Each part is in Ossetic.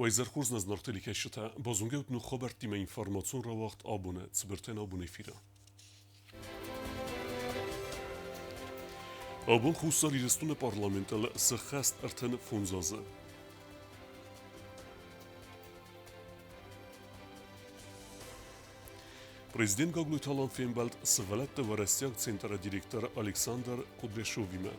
Уӕ хорз нӕ зынаргъ телекӕсджытӕ, базонгӕ ут ног хабӕрттимӕ информацион рауагъд абоны цыбыртӕн абоны эфиры. Абон Хуссар Ирыстоны парламентыл сыххӕст 35 азы. Президент Гаглойты Алан фембӕлд сывӕллӕтты Уӕрӕсейаг центры директор Александр Кудряшовимӕ.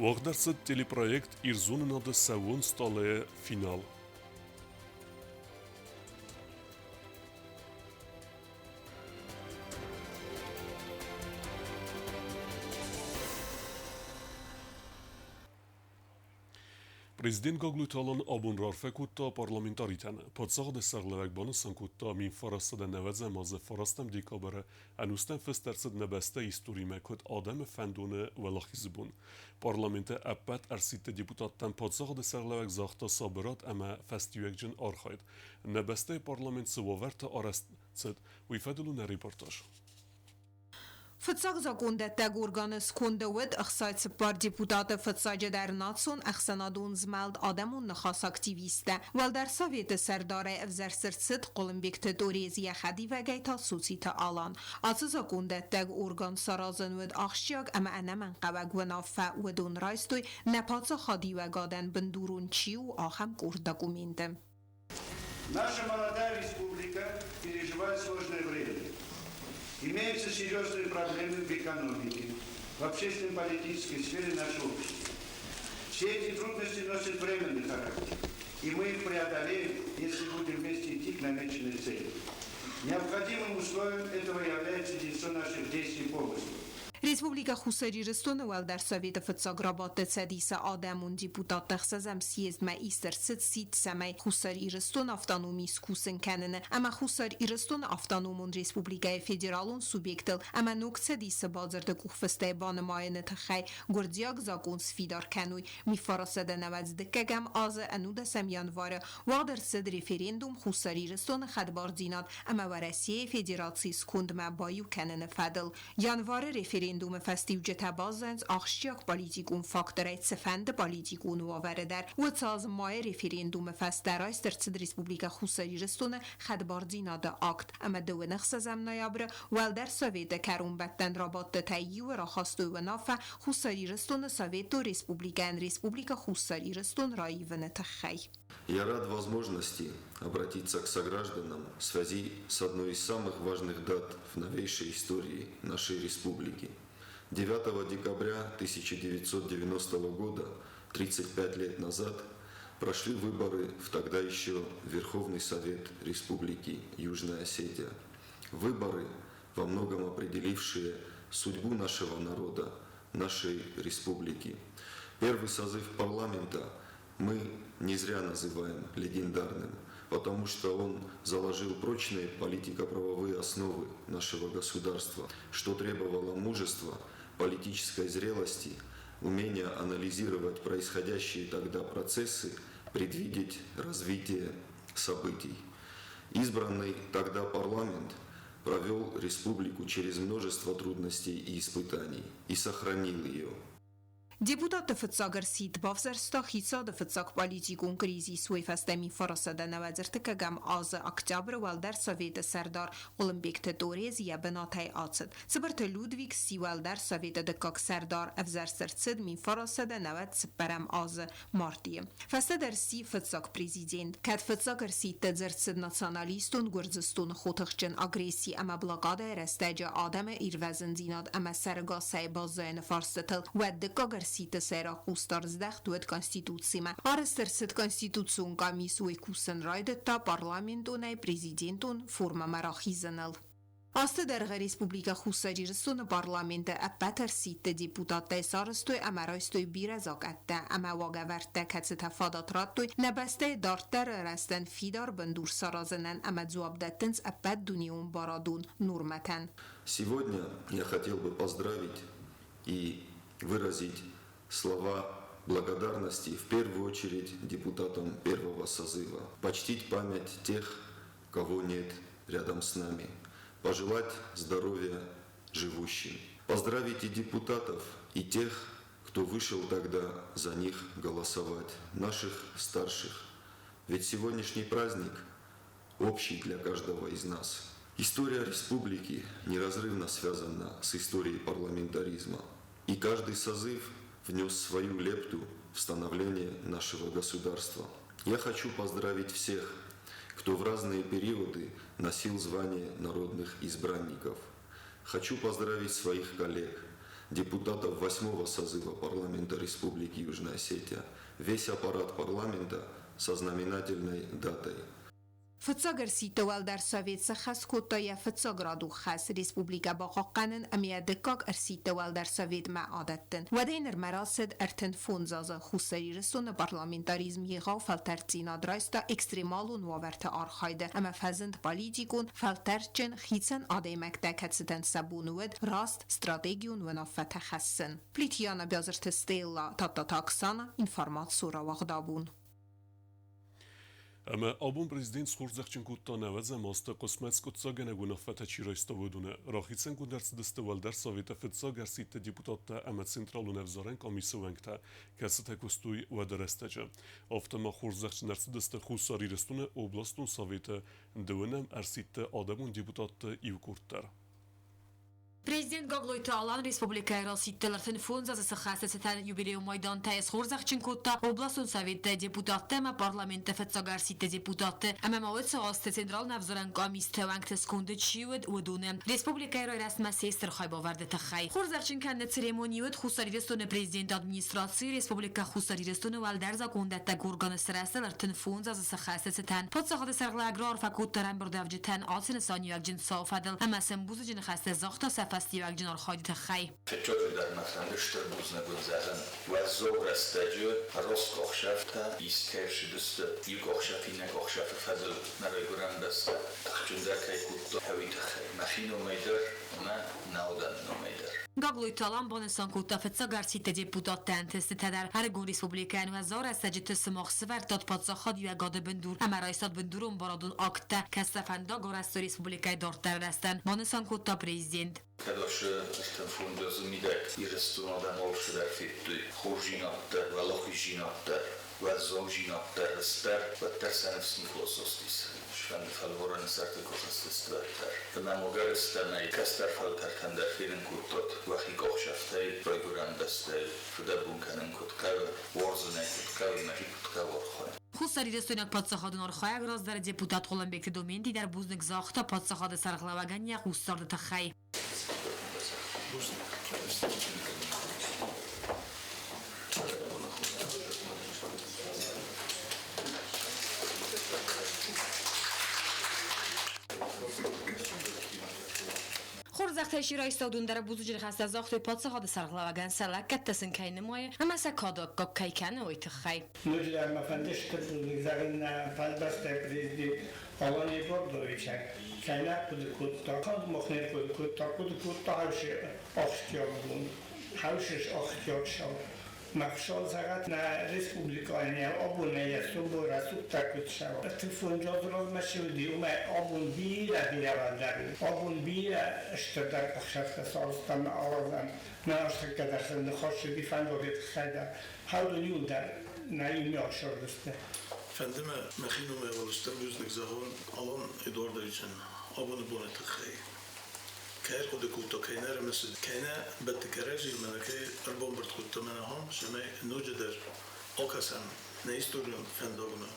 Уагъд ӕрцыд телепроект Ирзонынады сӕууон стъалы-йы финал. Президент Гаглойты Алан абон раарфӕ кодта парламентаритӕн. Паддзахады сӕргълӕууӕг банысан кодта, 1990 азы фарастӕм декабры ӕнустӕм фыст ӕрцыд нӕ бӕстӕйы историмӕ куыд адӕмы фӕндоны уӕлахизы бон. Парламенты ӕппӕт ӕрсидты депутаттӕн паддзахады сӕргълӕууӕг загъта сабырад ӕмӕ фӕстиуӕгджын архайд. Нӕ бӕстӕйы парламент цы уавӕрты арӕзт цыд, уый фӕдыл у нӕ репортаж. Фыццаг закондӕттӕг органы скондӕуӕд 64 депутаты, фыццаджыдӕр национ ӕхсӕнадон змӕлд Адӕмон ныхас активисттӕ. Уӕлдӕр Советы сӕрдарӕй ӕвзӕрст ӕрцыд Хъуылымбегты Торез, йӕ хӕдивӕгӕй та Цоциты Алан. Ацы закондӕттӕг орган саразын уыд ахсджиаг ӕмӕ ӕнӕмӕнгхъӕуӕг уынаффӕ. Уыдон райстой, нӕ паддзахадиуӕгадӕн бындурон чи у, ахӕм къорд документы. Наша молодая республика переживает сложное время. Имеются серьезные проблемы в экономике, в общественно-политической сфере нашего общества. Все эти трудности носят временный характер, и мы их преодолеем, если будем вместе идти к намеченной цели. Необходимым условием этого является единство наших действий и помыслов. Республикӕ Хуссар Ирыстоны Уӕлдӕр Советы фыццаг рабадты Цӕдисы адӕмон депутатты ӕхсӕзӕм съездмӕ ист ӕрцыд сидт, цӕмӕй Хуссар Ирыстон автономи скусын кӕныны ӕмӕ Хуссар Ирыстоны автономон республикӕйы федералон субъектыл ӕмӕ ног Цӕдисы бадзырды къухфыстӕй банымайыны тыххӕй гуырдзиаг закъон сфидар кӕной. 1992 азы ӕнудӕсӕм январы уагъд ӕрцыд референдум Хуссар Ирыстоны хӕдбардзинад ӕмӕ Уӕрӕсейы Федерацийы скондмӕ баиу кӕныны фӕдыл. Январы референдумы фӕстиуджытӕ баззайынц ахсджиаг политикон факторӕй цыфӕнды политикон уавӕры дӕр. Уыцы аз майы референдумы фӕстӕ райст ӕрцыд Республикӕ Хуссар Ирыстоны хӕдбардзинады акт ӕмӕ дыууын ӕхсӕзӕм ноябры Уӕлдӕр Советы кӕронбӕттӕн рабадтытӕй иуы рахастой уынаффӕ Хуссар Ирыстоны Советон Республикӕйӕн Республикӕ Хуссар Ирыстон раивыны тыххӕй. Я рад возможности обратиться к согражданам в связи с одной из самых важных дат в новейшей истории нашей республики. 9 декабря 1990 года, 35 лет назад, прошли выборы в тогда еще Верховный Совет Республики Южная Осетия. Выборы, во многом определившие судьбу нашего народа, нашей республики. Первый созыв парламента мы не зря называем легендарным, потому что он заложил прочные политико-правовые основы нашего государства, что требовало мужества, политической зрелости, умения анализировать происходящие тогда процессы, предвидеть развитие событий. Избранный тогда парламент провел республику через множество трудностей и испытаний и сохранил ее. Депутатты фыццаг ӕрсидт бавзӕрста хицауады фыццаг политикон кризис, уый фӕстӕ 1993 азы октябры Уӕлдӕр Советы сӕрдар Хъуылымбегты Торез йӕ бынатӕй ацыд. Цыбырты Людвиг сси Уӕлдӕр Советы дыккаг сӕрдар, ӕвзӕрст ӕрцыд 1994 азы мартъийы. Фӕстӕдӕр сси фыццаг президент. Кӕд фыццаг ӕрсидты дзырд цыд националистон Гуырдзыстоны хотыхджын агресси ӕмӕ блокадӕйы рӕстӕджы адӕмы ирвӕзындзинад ӕмӕ сӕрыгасӕй баззайыны фарстытыл, уӕд дыккаг ӕрсидты сӕйраг хъусдард здӕхт уыд Конституцимӕ. Арӕзт ӕрцыд Конституцион къамис, уый кусын райдыдта парламентонӕй президентон формӕмӕ рахизыныл. Азты дӕргъы Республикӕ Хуссар Ирыстоны Парламенты ӕппӕт ӕрсидты депутаттӕй сарӕзтой ӕмӕ райстой бирӕ закъӕттӕ ӕмӕ уагӕвӕрдтӕ, кӕцытӕ фадат радтой нӕ бӕстӕйы дарддӕры рӕзтӕн фидар бындур саразынӕн ӕмӕ дзуапп дӕттынц ӕппӕт дунеон барадон нормӕтӕн. Сегодня я хотел бы поздравить и выразить слова благодарности в первую очередь депутатам первого созыва, почтить память тех, кого нет рядом с нами, пожелать здоровья живущим. Поздравить и депутатов, и тех, кто вышел тогда за них голосовать, наших старших. Ведь сегодняшний праздник общий для каждого из нас. История республики неразрывно связана с историей парламентаризма. И каждый созыв внес свою лепту в становление нашего государства. Я хочу поздравить всех, кто в разные периоды носил звание народных избранников. Хочу поздравить своих коллег, депутатов 8-го созыва парламента Республики Южная Осетия, весь аппарат парламента со знаменательной датой. Фыццаг ӕрсидты Уӕлдӕр Совет сӕххӕст кодта йӕ фыццаградон хӕс республикӕ бахъахъхъӕнын ӕмӕ йӕ дыккаг ӕрсидты Уӕлдӕр Советмӕ адӕттын. Уӕдӕй нырмӕ рацыд 35 азы. Хуссар Ирыстоны парламентаризм егъау фӕлтӕрддзинад райста экстремалон уавӕрты архайды ӕмӕ фӕзынд политикон, фӕлтӕрдджын, хицӕн адӕймӕгтӕ, кӕцытӕн сӕ бон уыд раст стратегион уынаффӕтӕ хӕссын. Плиты Яна, Биазырты Стелла, Тадтаты Оксана, информацион рауагъд Абон. Ӕмӕ абон президент схорзӕхджын кодта нӕуӕдзӕм азты хъысмӕт скъуыддзаггӕнӕг уынаффӕтӕ чи райста, уыдоны. Рахицӕнгонд ӕрцыдысты Уӕлдӕр Советы фыццаг ӕрсидты депутаттӕ ӕмӕ Централон ӕвзарӕн къамисы уӕнгтӕ, кӕцытӕ куыстой уӕды рӕстӕджы. Афтӕ ма хорзӕхджын ӕрцыдысты Хуссар Ирыстоны областон советы дыууынӕм ӕрсидты адӕмон депутатты иу къорд дӕр. Президент Гаглойты Алан республикӕйы расидтыл 35 азы сыххӕсты цытӕн юбилейон майдантӕй схорзӕхджын кодта областон советты депутаттӕ ӕмӕ парламенты фыццаг ӕрсидты депутатты ӕмӕ ма уыцы азты Централон ӕвзарӕн къамисты уӕнгты сконды чи уыд, уыдоны республикӕйы райрӕзтмӕ се стыр хайбавӕрды тыххӕй. Хорзӕхджын кӕныны церемони уыд Хуссар Ирыстоны президенты администрацийы Республикӕ Хуссар Ирыстоны уӕлдӕр закондӕттӕг органы сырӕзтыл 35 азы сыххӕсты цытӕн. Паддзахады сӕргълӕууӕг раарфӕ кодта ӕрӕмбырдуӕвджытӕн ацы нысаниуӕгджын цауы фӕдыл ӕмӕ сын бузныджы ныхӕстӕ загъта сӕ фӕстиуӕгджын архайды тыххӕй. Фыццаджыдӕр мӕ фӕнды стыр бузныг уын зӕгъын. Уӕззау рӕстӕджы рохс къухсӕфтӕ ист кӕй ӕрцыдысты, иу къухсӕф иннӕ къухсӕфы фӕдыл нӕ райгуырӕн бӕстӕ тыхджындӕр кӕй кодта, уый тыххӕй. Мӕхи номӕй дӕр ӕмӕ нӕ адӕмы номӕй дӕр. Гаглойты Алан банысан кодта, фыццаг ӕрсидты депутаттӕ ӕнтыстытӕ дӕр ӕрыгон республикӕйӕн уӕззау рӕстӕджыты сымах сӕвӕрдтат паддзахадиуӕгады бындур ӕмӕ райстат бындурон барадон акттӕ, кӕцы фӕндаг арӕзтой республикӕйы дарддӕры рӕзтӕн, банысан кодта президент. Кӕд ацы 35 азы мидӕг Ирыстоны адӕм алцыдӕр федтой, хорздзинад дӕр, уӕлахиздзинад дӕр, уӕззаудзинад дӕр, рыст дӕр, уӕддӕр сӕ ныфс никуы асастис. Сфӕнды фӕлварӕны сӕрты куы хызтысты, уӕддӕр. Ӕмӕ ӕгӕрыстӕмӕй кӕстӕр фӕлтӕртӕн дӕр фенын кодтат, уӕхи къухсӕфтӕй райгуырӕн бӕстӕйы фыдӕбон кӕнын куыд хъӕуы, уарзын ӕй куыд хъӕуы, мӕхи куыд хъӕуы архайын. Хуссарирыстойнаг паддзахадон архайӕг раздӕры депутат Хъуылымбегты Доменти дӕр бузныг загъта паддзахады сӕргълӕууӕгӕн йӕ хъусдарды тыххӕй. Хорзӕхтӕй чи райста, уыдон дӕр бузныджы ныхӕстӕ загътой паддзахады сӕргълӕууӕгӕн, сӕ лӕггӕдтӕ сын кӕй нымайы ӕмӕ сӕ кады аккаг кӕй кӕны, уый тыххӕй. Ноджыдӕр мӕ фӕнды стыр бузныг зӕгъын нӕ фӕлбӕстӕйы президент Алан Эдуардовичӕн, кӕй нӕ хъуыды кодта, канд мах не рхъуыды кодта, хъуыды кодта хӕусы ахсджиаг бон, хӕусы ахсджиаг сау. Махсал зӕгъӕд нӕ республикӕйӕн йӕ абонӕй йӕ сомбон рӕсугъддӕр куыд цӕуа. 35 азы размӕ цы уыди, уымӕй абон бирӕ-бирӕ уӕлдӕр у. Абон бирӕ стырдӕр къухсӕфтӕ сарӕзтам нӕ аразӕм. Нӕ азтӕккӕ дӕр сын ныхас цыди фӕндаджы тыххӕй дӕр. Хӕдон иуылдӕр нӕ иумиаг сырдысты. Фӕнды мӕ мӕхи номӕй уал стыр бузныг зӕгъон Алан Эдуардовичӕн абоны боны тыххӕй. Кӕй ӕрхъуыды кодта, кӕй нӕ ӕрымысыд, кӕй нӕ бӕтты кӕрӕдзийыл, мӕнӕ кӕй ӕрбамбырд кодта мӕнӕ ахӕм, цӕмӕй ноджыдӕр акӕсӕм нӕ историон фӕндагмӕ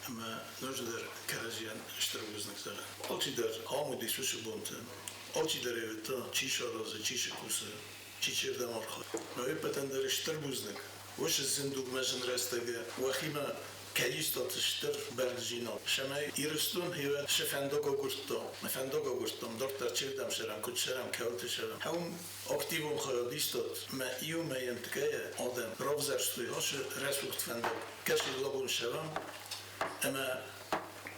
ӕмӕ ноджыдӕр кӕрӕдзийӕн стыр бузныг зӕгъӕм. Алчидӕр ам уыдис уыцы бонты, алчидӕр ӕй уыдта, чи саразы, чи цы кусы, чи чердӕм архайы. Мӕ уе ппӕтӕн дӕр стыр бузныг. Уыцы зындугмӕ зын рӕстӕгы уӕхимӕ кӕй истат стыр бӕрндзинад, цӕмӕй Ирыстон хевӕд цы фӕндаг агуырдта, мӕ фӕндаг агуырдтам, дарддӕр чердӕм цӕрӕм, куыд цӕрӕм, кӕуылты цӕрӕм. Уым активон хайад истат, мӕ иумӕ ӕмткӕйӕ адӕм равзӕрстой ацы рӕсугъд фӕндаг, кӕцы абон цӕрӕм ӕмӕ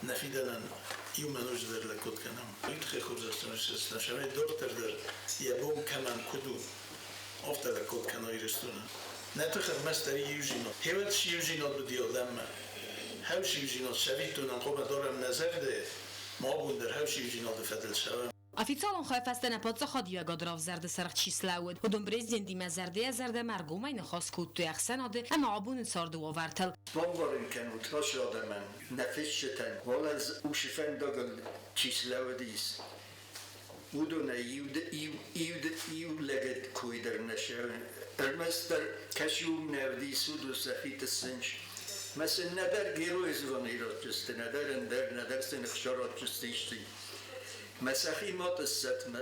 нӕ фидӕнӕн иумӕ ноджыдӕр лӕггад кӕнӕм. Уый тыххӕй хорзӕхджын ссӕстӕм, цӕмӕй дарддӕр дӕр йӕ бон кӕмӕн куыд у, афтӕ лӕггад кӕна Ирыстонӕн. Нӕ тых ӕрмӕстдӕр иудзинад. Хевӕд иудзинад уыди адӕммӕ. Хӕус иудзинад цӕвиттонӕн хъуамӕ дарӕм нӕ зӕрдӕйы, ма абон дӕр хӕус иудзинады фӕдыл цӕуӕм. Официалон хайы фӕстӕ нӕ паддзахадиуӕгады равзӕрды сӕргъ чи слӕууыд, уыдон президентимӕ зӕрдӕйӕ-зӕрдӕмӕ ӕргомӕй ныхас кодтой ӕхсӕнады ӕмӕ абоны царды уавӕртыл. Бамбарын кӕнут раст адӕмӕн, нӕ фысджытӕн, уал усы фӕндагыл чи слӕууыдис, уыдонӕй иу лӕгӕд кой дӕр нӕ сӕры. Ӕрмӕстдӕр кӕсиум нӕ уыдис, уыдон сӕхи тыссынч. Мӕ сын нӕдӕр геройы иродджысты, нӕдӕр ӕндӕр, нӕдӕр сын ӕхсарадджысты исты. Мӕ сӕхи ма тыссӕт, мӕ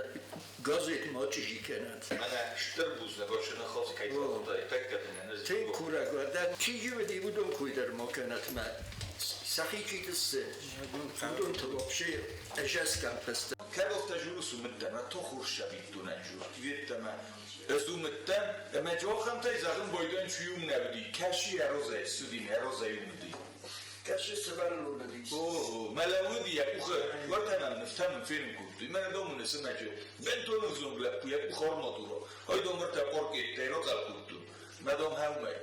газет ма чъизи кӕнӕд. Мӕнӕ стыр бузныг, уӕ ныхас кӕй загътай, тӕккӕ дын ӕнӕ Тынг курӕг дӕн, чи уыди, уыдон кой дӕр ма кӕнӕт мӕ сӕхи чи тыссы, уыдон та вообще ӕзӕс кӕмпӕсты. Кӕд журус умыдтӕн, а то хорз сабиттонӕн журт, ведтӕмӕ ez умыдтӕн, ӕмӕ джохӕмтӕй зӕгъын бойдӕн чуйум нӕ уыди, кӕси ӕрозӕй ссыди, ӕрозӕй уыди. Кӕсы сывӕллон уыдис. О, мӕлӕ уыди йӕ къухы, уӕртӕ мӕм нывтӕ мын фенын кодтой, мӕнӕ домыны цымӕджы, бынтон ӕвзонг лӕппу, йӕ къух арматура, ай дом ӕртӕ паркеттӕй рацъӕл кодтон, мӕ дом хӕумӕй.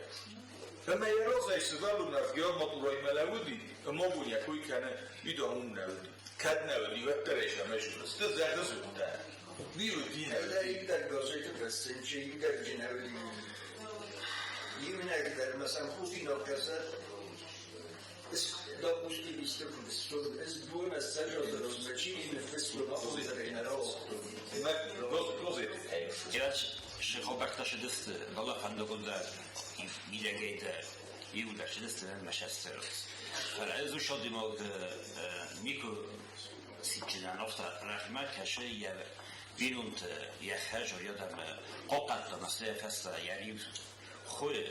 Ӕмӕ йӕ разӕй сывӕллон ӕрфгӕ арматурайы мӕлӕ уыди, ӕмӕ абон йӕ кой кӕны, уый дам уым нӕ уыди. Кӕд нӕ уыди, уӕддӕр ӕй сӕмӕ зоныс, ды зӕгъыс уыдтӕ. Уый уыди, нӕ уыди. Иудӕр газеты фыссын, чи иудӕр нӕ уыди. Иунӕг дӕр мӕ сӕм худинаг кӕсы. Допустим, исты куы фыссон, ӕз бон ӕссӕджы чи ныффыссон, ахуырдзӕрӕй нӕ рауагътон. Газеты кӕй Сыхобӕгтӕ сыдысты, фӕлӕ дӕр, мидӕгӕй дӕр, иуылдӕр сыдысты ӕмӕ сӕ Фӕлӕ ӕз уыцы адӕймаг никуы цитджынӕн афтӕ размӕ кӕсы йӕ бинонты, йӕ хӕзар, йӕ адӕмы хъахъхъӕдта мӕ сӕ фӕстӕ йӕ риу хойы,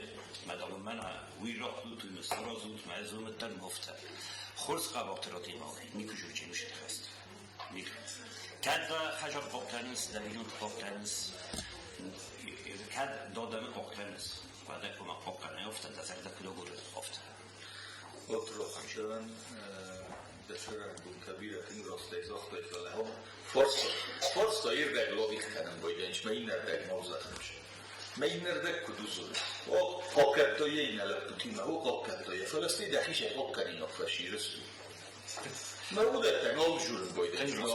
мӕ дам мӕнӕ уый раттут, уый мын саразут, мӕ ӕз уымыдтӕн афтӕ. Хорз хъӕбатыр адӕймаг, никуы зурджын уыцы хӕст. Никуы. Кӕд дӕ хӕзар хъахъхъӕнынц, дӕ бинонты хъахъхъӕнынц, кӕд дӕ адӕмы хъахъхъӕнынц, уӕдӕ куы ма хъахъхъӕнай афтӕ, дӕ зӕрдӕ куыд агуры, афтӕ. Отрохсӕн дӕсӕрӕгбонтӕ бирӕ тынг растӕй загътай, фӕлӕ фарста ирдӕг логик кӕнын бойдӕнч, мӕ иннӕрдӕг ма узӕхынч. Мӕ иннӕрдӕг куыд узын? О, хъахъхъӕдта йӕ иннӕ лӕппутимӕ, о, хъахъхъӕдта йӕ, фӕлӕ стӕй дӕхицӕй хъахъхъӕнинаг фӕсирыс. Мӕ уыдӕттӕ нал журын бойдӕнч, мӕ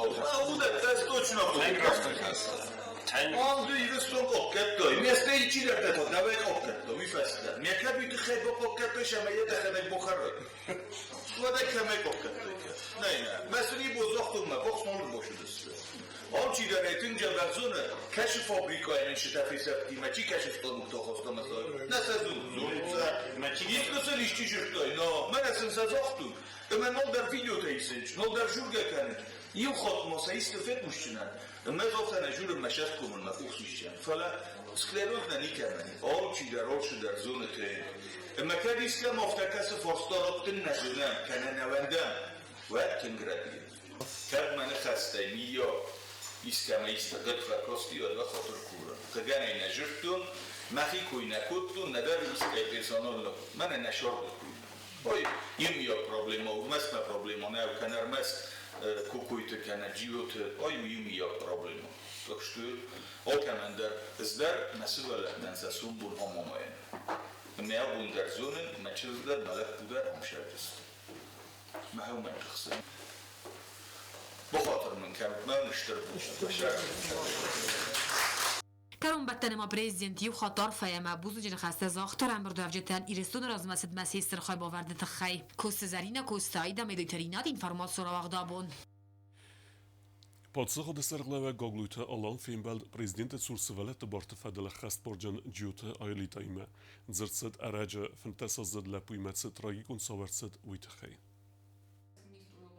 уыдӕттӕ ӕз точно хъуыды кӕнын. Анды Ирыстон хъахъхъӕдтай, ме стӕй чидӕртӕ та дӕуӕй хъахъхъӕдта, уый фӕстӕ. Ме кӕд уый тыххӕй бахъахъхъӕдтай, ӕмӕ йӕ дӕхӕдӕг бахӕрай. Уӕдӕ кӕмӕй хъахъхъӕдтай кӕд? Нӕй, нӕ. Мӕ сын ибо загътон, мӕ бахс нал ӕрбацыдысты. Алчидӕр ӕй тынг дзӕбӕх зоны, кӕсы фабрикӕйӕн сытӕ фесӕфтимӕ, чи кӕсы станокты ахаста мӕ сӕ. Нӕ сӕ зоны, зонут сӕ. Искуы сын исчи зыдтай, но мӕнӕ сын сӕ загътон. Ӕмӕ нал дӕр видеотӕ исынч, нал дӕр жургӕ кӕнынч. Иу хатт ма сӕ исты фехъусджынӕн, ӕмӕ афтӕ нӕ журын мӕ сӕфкомыл мӕ къух сисджӕн. Фӕлӕ склероз нӕ никӕмӕн и. Алчидӕр, алчидӕр зоны тынг. Ӕмӕ кӕд искӕм афтӕ кӕсы фарста раттын нӕ зонӕм, кӕнӕ нӕ уӕндӕм, уӕд тынг рӕдийы. Кӕд мӕ ныхӕстӕй миййаг искӕмӕ исты хъыг фӕкасти, уӕд мӕ хатыр курын. Хъыгӕнӕй нӕ зыдтон, мӕхи кой нӕ кодтон, нӕдӕр искӕй персонал мӕнӕ нӕ сардыдтой. Ой, иумиаг проблема у, ӕрмӕст мӕ проблема нӕу, кӕнӕ ӕрмӕст Кокойты кӕнӕ Джиоты, ай у иумиаг проблема. Так что алкӕмӕн дӕр ӕз дӕр мӕ сывӕллӕттӕн сӕ сомбон амонайын. Мӕ абон дӕр зонын, мӕ чызг дӕр, мӕ лӕппу дӕр ам сӕрдысты. Мӕ хӕумӕ тыхсын. Бахатыр мын кӕнут, мӕ стыр Кӕронбӕттӕны ма президент иу хатт арфӕ ӕмӕ бузныджы ныхӕстӕ загъта ӕрӕмбырдуӕвджытӕн Ирыстоны размӕцыдмӕ се стыр хайбавӕрды тыххӕй. Коцты Зӕринӕ, Коцты Аида, Медойты Ринат, информацион рауагъд абон. Паддзахады сӕргълӕууӕг Гаглойты Алан фембӕлд президенты цур сывӕллӕтты барты фӕдыл ӕххӕстбарджын Джиоты Аэлитаимӕ. Дзырд цыд ӕрӕджы 15-аздзыд лӕппуимӕ цы трагикон цау ӕрцыд, уый тыххӕй.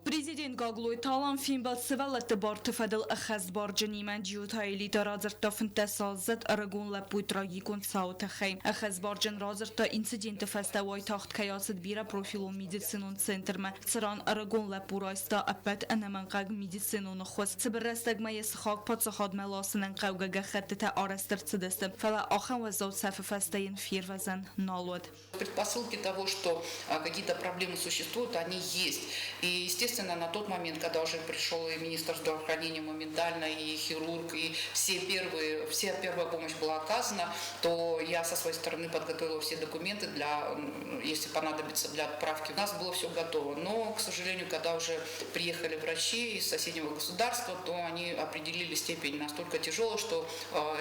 Президент Гаглойты Алан фембӕлд сывӕллӕтты барты фӕдыл ӕххӕстбарджынимӕ. Джиоты Аэлита радзырдта 15-аздзыд ӕрыгон лӕппуйы трагикон цауы тыххӕй. Ӕххӕстбарджын радзырдта инциденты фӕстӕ уайтагъд кӕй ацыд бирӕпрофилон медицинон центрмӕ, цыран ӕрыгон лӕппу райста ӕппӕт ӕнӕмӕнгхъӕугӕ медицинон ӕххуыс. Цыбыр рӕстӕгмӕ йӕ сыхаг паддзахадмӕ ласынӕн хъӕугӕ гӕххӕттытӕ арӕзт ӕрцыдысты, фӕлӕ ахӕм уӕззау цӕфы фӕстӕ йын фервӕзӕн нал уыд. Предпосылки того, что какие-то проблемы существуют, они есть. И, естественно, Естественно, на тот момент, когда уже пришел и министр здравоохранения моментально, и хирург, и все первые, вся первая помощь была оказана, то я со своей стороны подготовила все документы для, если понадобится, для отправки. У нас было все готово. Но, к сожалению, когда уже приехали врачи из соседнего государства, то они определили степень настолько тяжелую, что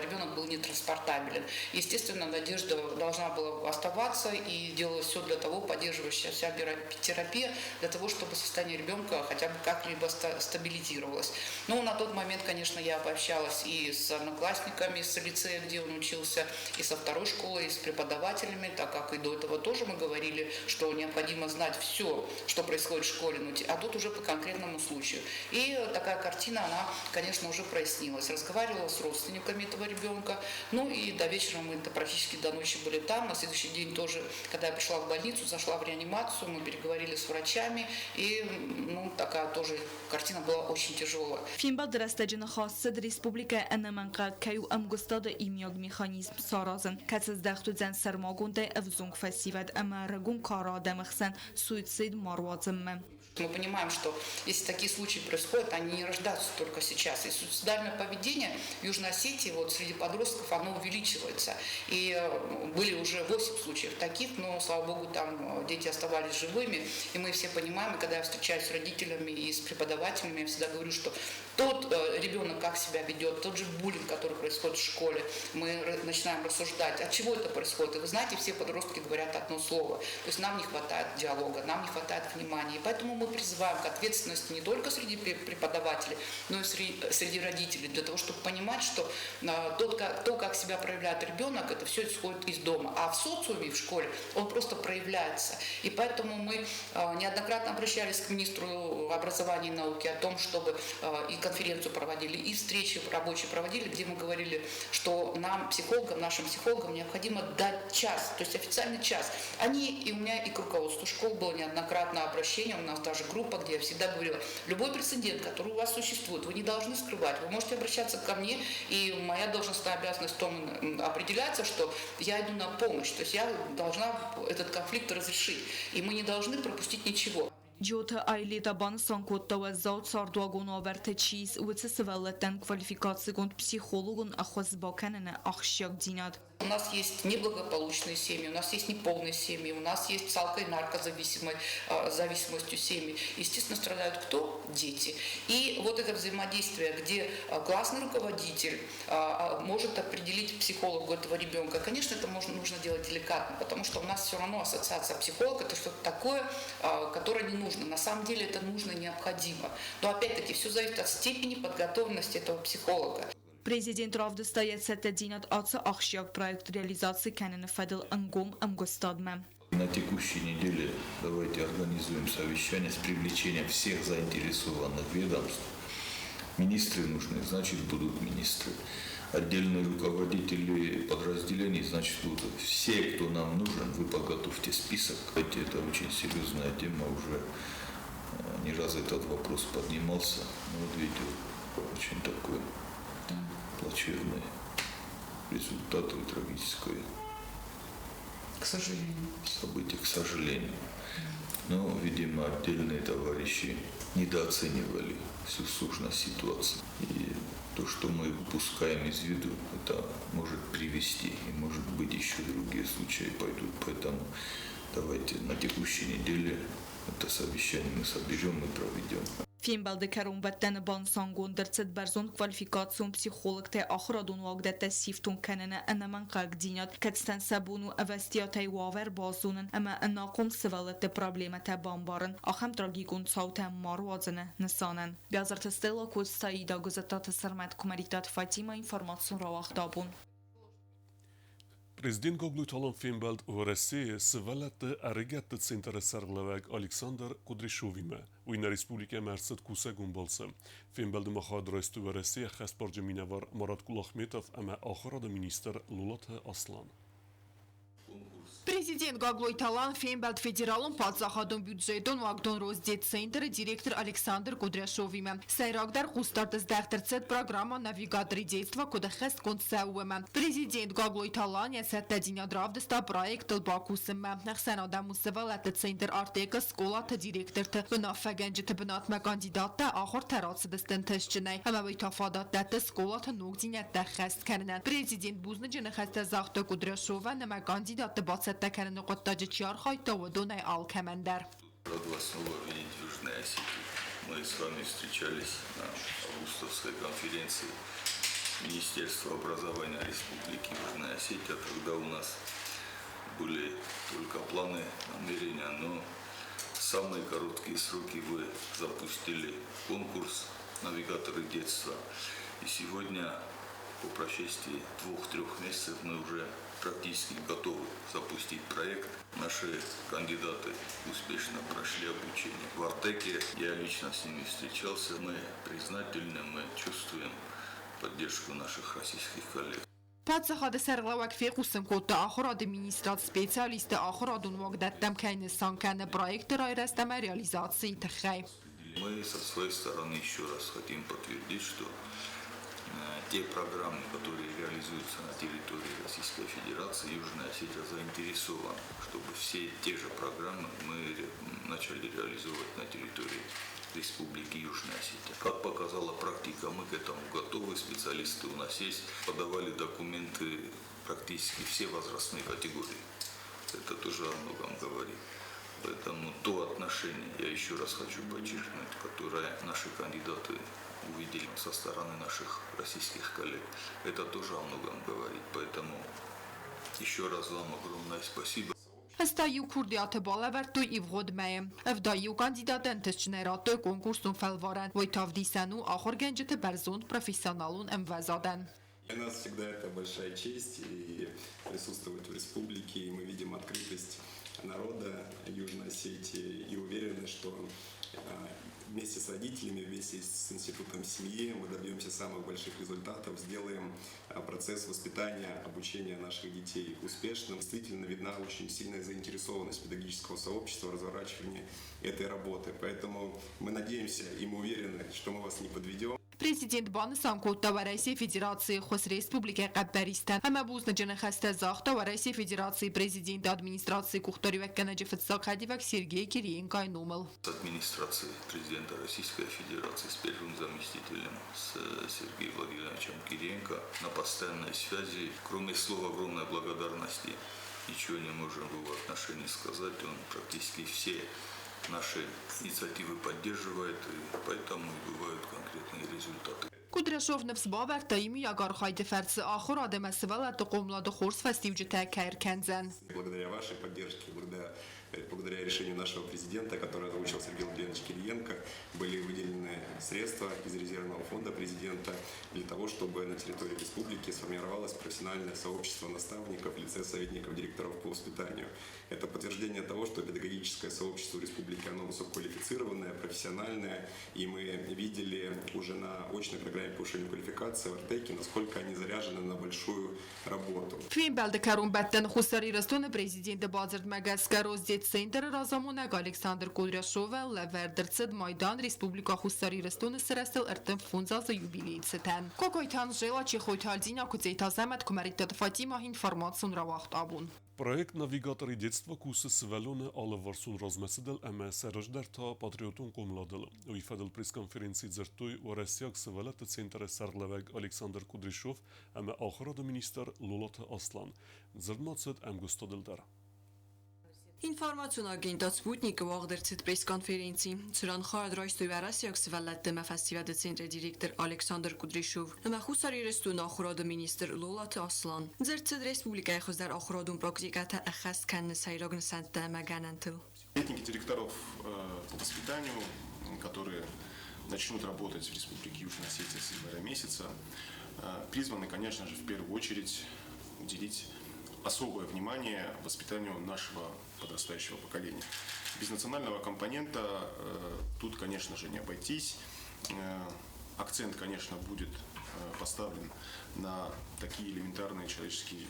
ребенок был нетранспортабелен. Естественно, надежда должна была оставаться, и делалось все для того, поддерживающая вся терапия, для того, чтобы состояние ребенка хотя бы как-либо стабилизировалось. Ну, на тот момент, конечно, я пообщалась и с одноклассниками с лицея, где он учился, и со второй школы, и с преподавателями, так как и до этого тоже мы говорили, что необходимо знать все, что происходит в школе, ну, а тут уже по конкретному случаю. И такая картина, она, конечно, уже прояснилась. Разговаривала с родственниками этого ребенка, ну и до вечера мы практически до ночи были там. На следующий день тоже, когда я пришла в больницу, зашла в реанимацию, мы переговорили с врачами, и ну, такая тоже картина была очень тяжелая. Фембӕлды рӕстӕджы ныхас цыд республикӕйы ӕнӕмӕнгхъӕугӕ кӕй у ӕмгуыстады иумиаг механизм саразын, кӕцы здӕхт уыдзӕн сӕрмагондӕй ӕвзонг фӕсивӕд ӕмӕ ӕрыгон кары адӕмы хсӕн суицид ма руадзынмӕ. Мы понимаем, что если такие случаи происходят, они не рождаются только сейчас. И суицидальное поведение в Южной Осетии вот, среди подростков, оно увеличивается. И были уже 8 случаев таких, но, слава богу, там дети оставались живыми. И мы все понимаем, и когда я встречаюсь с родителями и с преподавателями, я всегда говорю, что тот ребенок как себя ведет, тот же буллинг, который происходит в школе, мы начинаем рассуждать, от чего это происходит. И вы знаете, все подростки говорят одно слово. То есть нам не хватает диалога, нам не хватает внимания. И поэтому мы призываем к ответственности не только среди преподавателей, но и среди родителей, для того, чтобы понимать, что то, как себя проявляет ребенок, это все исходит из дома. А в социуме, в школе он просто проявляется. И поэтому мы неоднократно обращались к министру образования и науки о том, чтобы и конференцию проводили, и встречи рабочие проводили, где мы говорили, что нам, психологам, нашим психологам необходимо дать час, то есть официальный час. Они и у меня, и к руководству школ было неоднократно обращение, у нас даже группа, где я всегда говорила, любой прецедент, который у вас существует, вы не должны скрывать, вы можете обращаться ко мне, и моя должностная обязанность в том определяется, что я иду на помощь, то есть я должна этот конфликт разрешить, и мы не должны пропустить ничего. Джиоты Аэлита банысан кодта уӕззау цардуагон уавӕрты чи ис, уыцы сывӕллӕттӕн квалификацигонд психологон ӕххуыс бакӕныны ахсджиагдзинад. У нас есть неблагополучные семьи, у нас есть неполные семьи, у нас есть с алко- и наркозависимой зависимостью семьи. Естественно, страдают кто? Дети. И вот это взаимодействие, где классный руководитель может определить психологу этого ребенка. Конечно, это нужно делать деликатно, потому что у нас все равно ассоциация психолога – это что-то такое, которое не нужно. На самом деле это нужно, необходимо. Но опять-таки все зависит от степени подготовленности этого психолога. Президент равдыста йӕ цӕттӕдзинад ацы ахсджиаг проект реализаци кӕныны фӕдыл ӕнгом ӕмгуыстадмӕ. На текущей неделе давайте организуем совещание с привлечением всех заинтересованных ведомств. Министры нужны, значит, будут министры. Отдельные руководители подразделений, значит, будут. Все, кто нам нужен, вы подготовьте список. Это очень серьезная тема, уже не раз этот вопрос поднимался. Но вот видите, очень такой плачевный результат и трагическое. К сожалению. Событие, к сожалению. Но, видимо, отдельные товарищи недооценивали всю сложность ситуации. И то, что мы упускаем из виду, это может привести, и может быть еще другие случаи пойдут. Поэтому давайте на текущей неделе это совещание мы соберем и проведем. Фембӕлды кӕронбӕттӕны банысангонд ӕрцыд бӕрзонд квалификацион психологтӕй ахуырадон уагдӕттӕ сифтонг кӕныны ӕнӕмӕнгхъӕугдзинад, кӕцытӕн сӕ бон у ӕвӕстиатӕй уавӕр базонын ӕмӕ ӕнахъом сывӕллӕтты проблемӕтӕ бамбарын, ахӕм трагикон цаутӕ ма руадзыны нысанӕн. Биазырты Стелла, Коцты Аида, Гуызӕттаты Сӕрмӕт, Куымӕридтаты Фатимӕ, информацион рауагъд Абон. Президент Гаглойты Алан фембӕлд Уӕрӕсейы сывӕллӕтты ӕрыгӕтты центры сӕргълӕууӕг Александр Кудряшовимӕ. Уый нӕ республикӕмӕ ӕрцыд кусӕгон балцы. Фембӕлды ма хайад райстой Уӕрӕсейы ӕххӕстбарджын минӕвар Марат Кулахметов ӕмӕ ахуырады министр Лулаты Аслан. Президент Гаглойты Алан фембӕлд федералон паддзахадон бюджетон уагдон Росдетцентр-ы директор Александр Кудряшовимӕ. Сӕйрагдӕр хъусдард здӕхт ӕрцыд программӕ Навигаторы детства куыд ӕххӕстгонд цӕуы, уымӕ. Президент Гаглойты Алан йӕ цӕттӕдзинад равдыста проектыл бакусынмӕ. Ӕхсӕнадӕмон сывӕллӕтты центр Артек-ы скъолаты директорты уынаффӕгӕнджыты бынатмӕ кандидаттӕ ахуыртӕ рацыдысты ӕнтыстджынӕй ӕмӕ уый та фадат дӕтты скъолаты ногдзинӕдтӕ ӕххӕст кӕнынӕн. Президент бузныджы ныхӕстӕ загъта Кудряшовӕн ӕмӕ кандидатты бацӕттӕ кӕныны хъуыддаджы чи архайдта, уыдонӕй алкӕмӕн дӕр. Рад вас снова видеть в Южной Осетии. Мы с вами встречались на августовской конференции Министерства образования Республики Южная Осетия. Тогда у нас были только планы, намерения, но в самые короткие сроки вы запустили конкурс «Навигаторы детства». И сегодня, по прошествии 2-3 месяцев, мы уже практически готовы запустить проект. Наши кандидаты успешно прошли обучение. В Артеке я лично с ними встречался. Мы признательны, мы чувствуем поддержку наших российских коллег. Паддзахады сӕргълӕууӕг фехъусын кодта, ахуырады министрад специалистты ахуырадон уагдӕттӕм кӕй нысан кӕны проекты райрӕзт ӕмӕ реализацийы тыххӕй. Мы со своей стороны еще раз хотим подтвердить, что те программы, которые реализуются на территории Российской Федерации, Южная Осетия заинтересована, чтобы все те же программы мы начали реализовывать на территории Республики Южная Осетия. Как показала практика, мы к этому готовы, специалисты у нас есть, подавали документы практически все возрастные категории. Это тоже о многом говорит. Поэтому то отношение, я еще раз хочу подчеркнуть, которое наши кандидаты увидели со стороны наших российских коллег, это тоже о многом говорит. Поэтому еще раз вам огромное спасибо. 81 курдиаты балӕвӕрдтой ивгъуыд мӕйы. 71 кандидаты ӕнтыстджынӕй радтой конкурсон фӕлварӕн. Уый та ӕвдисӕн у ахуыргӕнджыты бӕрзонд профессионалон ӕмвӕзадӕн. Для нас всегда это большая честь и присутствовать в республике, и мы видим открытость народа Южной Осетии и уверены, что вместе с родителями, вместе с Институтом семьи мы добьемся самых больших результатов, сделаем процесс воспитания, обучения наших детей успешным. Действительно видна очень сильная заинтересованность педагогического сообщества в разворачивании этой работы. Поэтому мы надеемся и мы уверены, что мы вас не подведем. Президент банысан кодта Уӕрӕсейы Федерацийы ххуыс республикӕйы хъӕппӕристӕн ӕмӕ бузныджы ныхӕстӕ загъта Уӕрӕсейы Федерацийы Президенты администрацийы къухдариуӕггӕнӕджы фыццаг хӕдивӕг Сергей Кириенкойы номыл. Администрации президента Российской Федерации с первым заместителем, с Сергеем Владимировичем Кириенко на постоянной связи. Кроме слов огромной благодарности, ничего не можем в его отношении сказать. Он практически все наши инициативы поддерживает, и поэтому и бывают конкретные результаты. Кудряшов ныфс бавӕрдта, иумӕйаг архайды фӕрцы ахуырад ӕмӕ сывӕллӕтты хъомылады хорз фӕстиуджытӕ кӕй ӕркӕндзӕн. Благодаря вашей поддержке, благодаря решению нашего президента, которое озвучил Сергей Владимирович Кириенко, были выделены средства из резервного фонда президента для того, чтобы на территории республики сформировалось профессиональное сообщество наставников в лице советников директоров по воспитанию. Это подтверждение того, что педагогическое сообщество республики, оно высококвалифицированное, профессиональное, и мы видели уже на очной программе повышения квалификации в Артеке, насколько они заряжены на большую работу. Фембӕлды кӕронбӕттӕны Хуссар Ирыстоны президенты бадзырдмӕ гӕсгӕ Росдетцентры разамонӕг Александр Кудряшовӕн лӕвӕрд ӕрцыд майдан Республикӕ Хуссар Ирыстоны сырӕзтыл 35 азы юбилейы цытӕн. Кокойты Анжела, Чехойты Альдина, Куыдзеты Азӕмӕт, Куымӕридтаты Фатимӕ, информацион рауагъд Абон. Проект «Навигаторы детства» кусы сывӕллоны алыварсон размӕцыдыл ӕмӕ сӕ раздӕр та патриотон хъомыладыл. Уый фӕдыл пресс-конференцийы дзырдтой Уӕрӕсейаг сывӕллӕтты центры сӕргълӕууӕг Александр Кудряшов ӕмӕ ахуырады министр Лолаты Аслан. Дзырд ма цыд ӕмгуыстадыл дӕр. Информацион агентад Спутник-ы уагъд ӕрцыд пресс-конференци, цыран хайад райстой уӕрӕсейаг сывӕллӕтты ӕмӕ фӕсивӕды центры директор Александр Кудряшов ӕмӕ Хуссар Ирыстоны ахуырады министр Лолаты Аслан. Дзырд цыд республикӕйы хуыздӕр ахуырадон практикӕтӕ ӕххӕст кӕныны сӕйраг нысӕнттӕ ӕмӕ гӕнӕнтыл. Советники директоров по воспитанию, которые начнут работать в Республике Южная Осетия с января месяца, призваны, конечно же, в первую очередь уделить особое внимание воспитанию нашего подрастающего поколения. Без национального компонента тут, конечно же, не обойтись. Акцент, конечно, будет поставлен на такие элементарные человеческие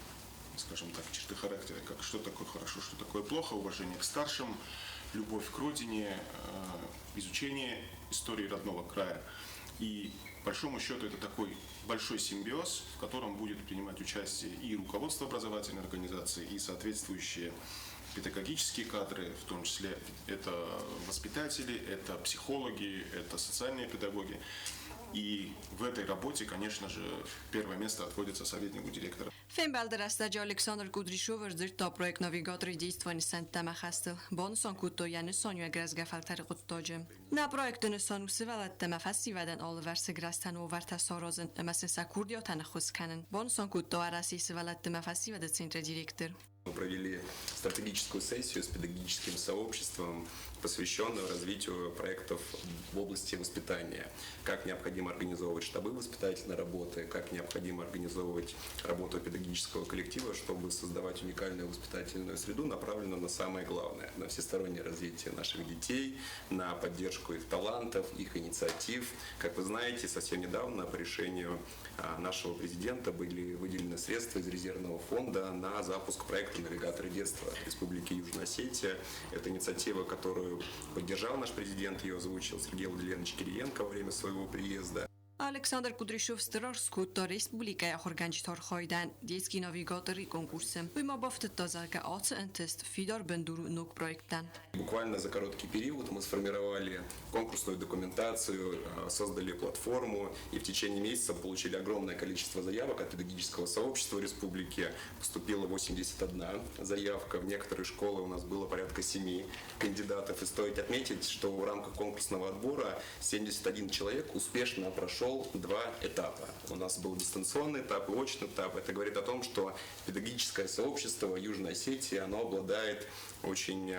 скажем так, черты характера, как что такое хорошо, что такое плохо, уважение к старшим, любовь к родине, изучение истории родного края. И, по большому счету, это такой большой симбиоз, в котором будет принимать участие и руководство образовательной организации, и соответствующие педагогические кадры, в том числе это воспитатели, это психологи, это социальные педагоги. И в этой работе, конечно же, первое место отводится советнику директора. Фембӕлды рӕстӕджы Александр Кудряшов ӕрдзырдта проект «Навигаторы действия» нысӕнттӕ ӕмӕ хӕстыл. Банысан кодта йӕ нысаниуӕг рӕзгӕ фӕлтӕры хъуыддаджы. Нӕ проекты нысан у сывӕллӕттӕ ӕмӕ фӕсивӕдӕн алывӕрсыг рӕзтӕн уавӕртӕ саразын ӕмӕ сын сӕ курдиатӕн ӕххуыс кӕнын, банысан кодта Уӕрӕсейы сывӕллӕтты ӕмӕ фӕсивӕды центры директор. Мы провели стратегическую сессию с педагогическим сообществом, посвященную развитию проектов в области воспитания. Как необходимо организовывать штабы воспитательной работы, как необходимо организовывать работу педагогического коллектива, чтобы создавать уникальную воспитательную среду, направленную на самое главное, на всестороннее развитие наших детей, на поддержку их талантов, их инициатив. Как вы знаете, совсем недавно по решению нашего президента были выделены средства из резервного фонда на запуск проекта «Навигаторы детства» Республики Южная Осетия. Это инициатива, которую поддержал наш президент, ее озвучил Сергей Владимирович Кириенко во время своего приезда. Александр Кудряшов стыр аргъ скодта республикӕйы ахуыргӕнджыты архайдӕн «Детский навигатор»-ы конкурсы. Уый ма бафтыдта, зӕгъгӕ, ацы ӕнтыст фидар бындур у ног проекттӕн. Буквально за короткий период мы сформировали конкурсную документацию, создали платформу и в течение месяца получили огромное количество заявок от педагогического сообщества республики. Поступило 81 заявка. В некоторые школы у нас было порядка 7 кандидатов. И стоит отметить, что в рамках конкурсного отбора 71 человек успешно прошел два этапа. У нас был дистанционный этап и очный этап. Это говорит о том, что педагогическое сообщество Южной Осетии, оно обладает очень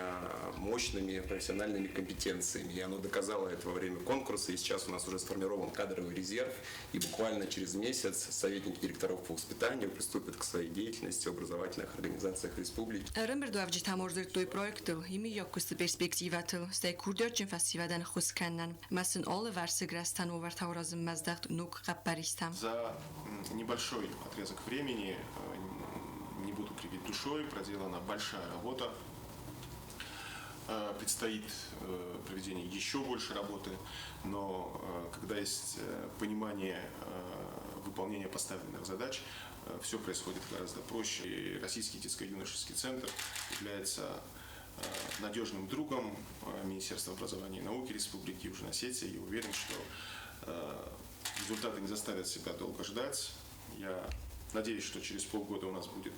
мощными профессиональными компетенциями. И оно доказало это во время конкурса. И сейчас у нас уже сформирован кадровый резерв. И буквально через месяц советники директоров по воспитанию приступят к своей деятельности в образовательных организациях республики. Ӕрӕмбырдуӕвджытӕ ма ӕрдзырдтой проектыл, иумӕйаг куысты перспективӕтыл, стӕй курдиатджын фӕсивӕдӕн ӕххуыс кӕнынӕн ӕмӕ сын алывӕрсыг рӕзтӕн уавӕртӕ аразынмӕ здӕхт ног хъӕппӕристӕм. За небольшой отрезок времени, не буду кривить душой, проделана большая работа. Предстоит проведение еще больше работы, но когда есть понимание выполнения поставленных задач, все происходит гораздо проще. И Российский детско-юношеский центр является надежным другом Министерства образования и науки Республики Южная Осетия. И уверен, что результаты не заставят себя долго ждать. Я надеюсь, что через полгода у нас будет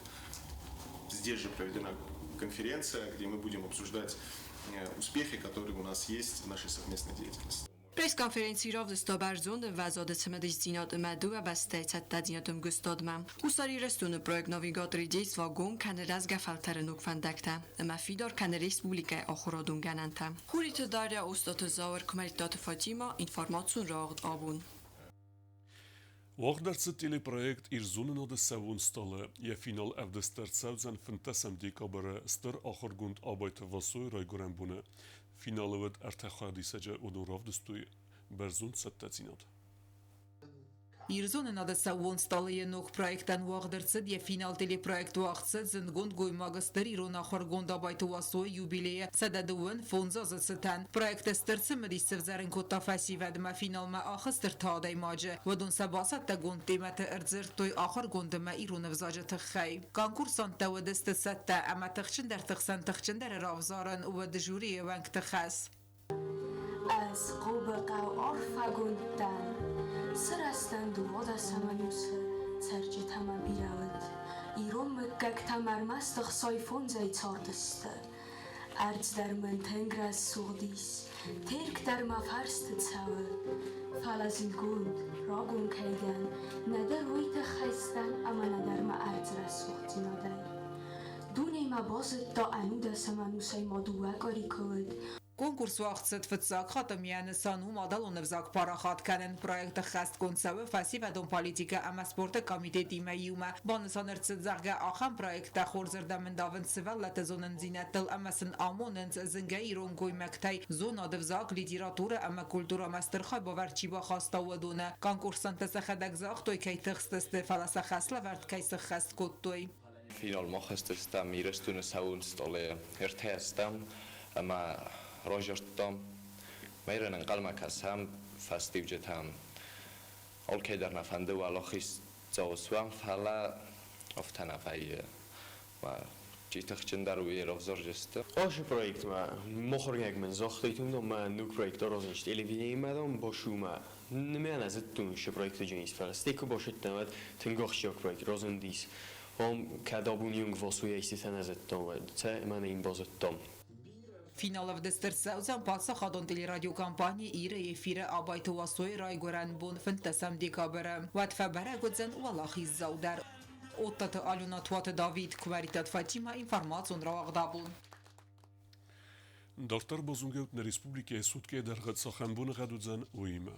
здесь же проведена конференция, где мы будем обсуждать успехи, которые у нас есть в нашей совместной деятельности. Пресс-конференци равдыста бӕрзонд ӕмвӕзады цымыдисдзинад ӕмӕ дыууӕ бӕстӕйы цӕттӕдзинады ӕмгуыстадмӕ. Хуссар Ирыстоны проект «Навигаторы детства» гом кӕны рӕзгӕ фӕлтӕры ног фӕндӕгтӕ ӕмӕ фидар кӕны республикӕйы ахуырадон гӕнӕнтӕ. Хуриты Дарья, Остъаты Зауыр, Куымӕридтаты Фатимӕ, информацион рауагъд Абон. Уагъд ӕрцыд телепроект Ирзонынады сӕууон стъалы. Йӕ финал ӕвдыст ӕрцӕудзӕн 15 декабры стыр ахуыргонд Абайты Васойы райгуырӕн боны. Финалы уыд ӕртӕ хайадисӕджы, уыдон равдыстой бӕрзонд цӕттӕдзинад. Ирзонынады сӕууон стъалыйы ног проектӕн уагъд ӕрцыд йӕ финал. Телепроект уагъд цыд зындгонд гоймагы стыр ирон ахуыргонд Абайты Уасойы юбилейы 125 азы цытӕн. Проекты стыр цымыдис сӕвзӕрын кодта фӕсивӕдмӕ, финалмӕ ахызт ӕртӕ адӕймаджы. Уыдон сӕ бацӕттӕгонд темӕты ӕрдзырдтой ахуыргонд ӕмӕ ирон ӕвзаджы тыххӕй. Конкурсанттӕ уыдысты цӕттӕ ӕмӕ тыхджындӕрты хсӕн тыхджындӕры равзарын уыд жюрийы уӕнгты хӕс. Ӕз Хъобы хъӕу арфӕгонд дӕн, сырӕзтӕн дыууадӕсӕм ӕнусы цӕрджытӕ ма бирӕ уыд. Ирон мыггӕгтӕм ӕрмӕст 65-ӕй цардысты. Ӕрдз дӕр мын тынг рӕсугъд ис, Терк дӕр мӕ фӕрсты цӕуы. Фӕлӕ зындгонд, рагон кӕй дӕн, нӕдӕр уый тыххӕй сдӕн ӕмӕ нӕдӕр мӕ ӕрдзы рӕсугъддзинадӕй. Дунемӕ базыдта ӕнудӕсӕм ӕнусӕй ма дыууӕ къуыри куы уыд. Конкурс уагъд цыд фыццаг хатт ӕмӕ йӕ нысан у мадӕлон ӕвзаг парахат кӕнын. Проекты ӕххӕстгонд цӕуы фӕсивӕдон политикӕ ӕмӕ спорты комитетимӕ иумӕ. Банысан ӕрцыд, зӕгъгӕ, ахӕм проекттӕ хорзырдӕм ӕндавынц сывӕллӕтты зонындзинӕдтыл ӕмӕ сын амонынц зынгӕ ирон гоймӕгтӕй зонад, ӕвзаг, литературӕ ӕмӕ культурӕмӕ стыр хайбавӕрд чи бахаста, уыдоны. Конкурсанттӕ сӕхӕдӕг загътой, кӕй тыхстысты, фӕлӕ сӕ хӕслӕвӕрд кӕй сӕххӕст кодтой. Финалмӕ ахызтыстӕм Ирыстоны цӕуын стъолы ӕртӕ стӕм ӕмӕ разӕрдтам. Мӕйрӕн ӕнхъӕлмӕ кӕсӕм фӕстиуджытӕм. Алкӕй дӕр нӕ фӕнды уӕлахиздзау суӕм, фӕлӕ афтӕ нӕ вӕййы. Чи тыхджындӕр у, йе равзарджысты. Ашы проектмӕ мыхуыргӕнӕг мын загътой, мӕ ног проект аразын телевидениемӕ дам башумӕ. Нымӕ зыдтон шы проекты джинис, фӕлӕ стӕй куы башыдтӕн, уӕд тынг ахсджиаг проект разындис. Ам кӕд абоны онг Васойӕ истытӕ нӕ зыдтон, уӕд сӕ мӕнӕ йын базыдтам. Финал ӕвдыст ӕрцӕудзӕн паддзахадон телерадиокомпани Иры эфиры Абайты Уасойы райгуырӕн бон 15 декабры. Уӕд фӕбӕрӕг уыдзӕн уӕлахиздзау дӕр. Оттаты Алена, Туаты Давид, Кумӕридтаты Фатимӕ, информацион рауагъд абон. Дарддӕр базонгӕут нӕ республикӕйы суткӕйы дӕргъы цахӕм боныгъӕд уыдзӕн, уыимӕ.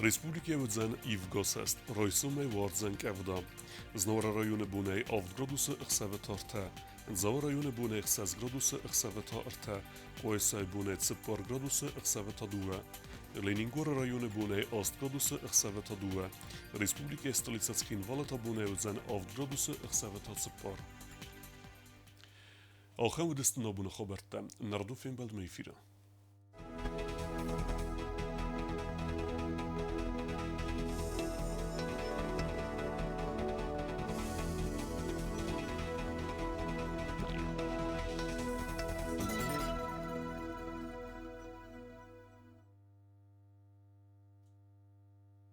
Республикӕйы уыдзӕн ивгӕ цӕст, райсомӕй уардзӕн къӕвда. Знауыры районы бонӕй 7 градусы, ӕхсӕвы та 3. Дзауы районы бонӕй 6 градусы, ӕхсӕвы та 3. Къуайсайы бонӕй 4 градусы, ӕхсӕвы та 2. Ленингоры районы бонӕй 8 градусы, ӕхсӕвы та 2. Республикӕйы столицӕ Цхинвалы та бонӕй уыдзӕн 7 градусы, ӕхсӕвы та 4. Ахӕм уыдысты нӕ абоны хабӕрттӕ. Нӕрдон фембӕлдмӕ эфиры.